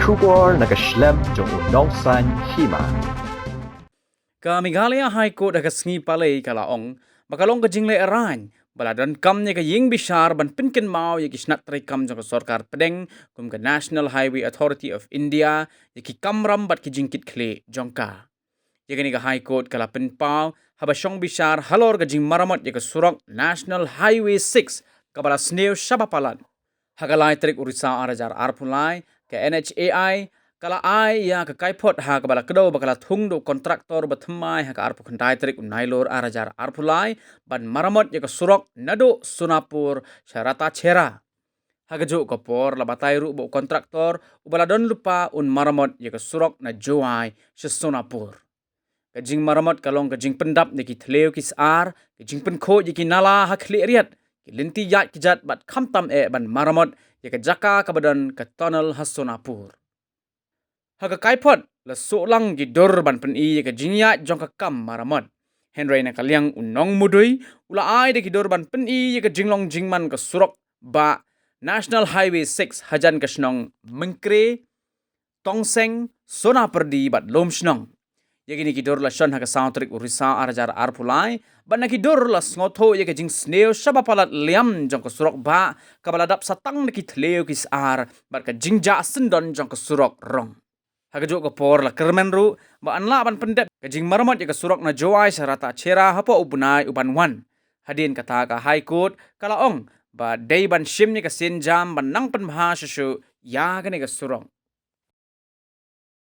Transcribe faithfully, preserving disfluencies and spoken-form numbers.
Khubor na ka shlem jong u nongsan hima. Ka Meghalaya High Court ha ka sngi Palei ka la ong ba ka long ka jingleh rain ba la donkam ïa ka ïing bishar ban pynkynmaw ïa ki shnat treikam jong ka sorkar pdeng kum ka National Highway Authority of India ïa ki kamram bad ki jingkitkhlieh jong ka. Ïa kane ka High Court ka la pynpaw haba shong bishar halor ka jingmaramot ïa ka surok National Highway six kaba la sniew shaba palat. Ha ka lai tarik u Risaw ar hajar arphew lai, ka N H A I ka la ai ïa ka kaiphod ha kaba la kdew ba ka la thung da u kontraktor ba thymmai ha ka arphew khyndai tarik u Nailur ar hajar arphew lai ban maramot ïa ka surok naduh Sonapur sha Ratacherra. Ha kajuh ka por la batai ruh ba u kontraktor uba la don lypa un maramot ïa ka surok na Jowai sha Sonapur. Ka jingmaramot ka long ka jingpyndap ïa ki thliew ki syar, ka jingpynkhuid ïa ki nala ha khlieh riat, ki lynti ïaid kjat bad khamtam eh ban maramot ïa ka jaka kaba don ka tunnel ha Sonapur. Ha ka kaiphod la suh lang ki dur ban pyni ïa ka jingïaid jong ka kam maramot. Hynrei na ka liang u nongmudui u la ai da ki dur ban pyni ïa ka jinglong jingman ka surok bah National Highway six hajan ka shnong Mynkre, Tongseng, Sonapyrdi bad Lumshnong. Ïa kine ki dur la shon ha ka saw tarik u Risaw ar hajar arphew lai bad na ki dur la sngewthuh ïa ka jingsniew shaba palat liam jong ka surok bah kaba la dap satang da ki thliew ki syar bad ka jingjah syndon jong ka surok rong. Ha kajuh ka por la kyrmen ruh ba yn lah ban pyndep ka jingmaramot ïa ka surok na Jowai sha Ratacherra hapoh u bnai uban wan. Hadien kata ka High Court ka la ong ba dei ban shim ïa ka sienjam ban nang pynbha shuh shuh ïa kane ka surok.